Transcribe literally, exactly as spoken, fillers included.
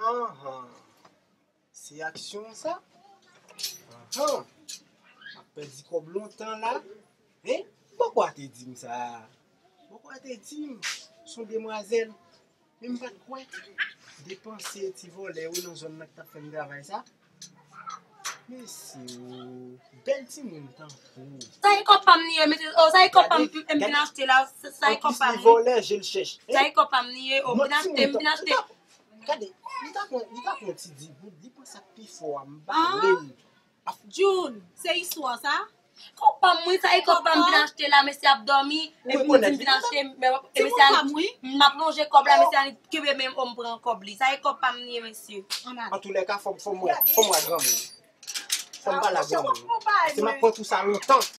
Anhan. Se aksyon sa? Anhan. M ap pèdi kòb lontan la. Hein? Bòkò a te di m sa. Bòkò a te di m. Se yon demwazèl. Men m pa t kwè. Depanse ti vòlè yo nan zòn nan ki t ap fè m travay sa. Mesye, o, bèl timoun tankou. Sa e kòb pa m li ye, mesye. O, sa e kòb pa m, m vin achte la. Sa e kòb pa m li. Vòlè, je l chèch. Sa e kòb pa m li ye, o, m vin achte, m vin achte. Gade, li ta pran, li ta pran ti di goud, li pran sa k pi fò a, m ba l. June, se istwa sa? Kòb pa m wi, sa e kòb pa m vin achte la, mesye ap dòmi, epi m di m vin achte, e mesye a, m ap lonje kòb la, mesye a kenbe men m, o m pran kòb li. Sa e kòb pa m li ye, mesye. Antoulèka, fò m, fò m wè, fò m wè granmoun. Fò m pale ak granmoun. Se m ap pran kou sa lontan.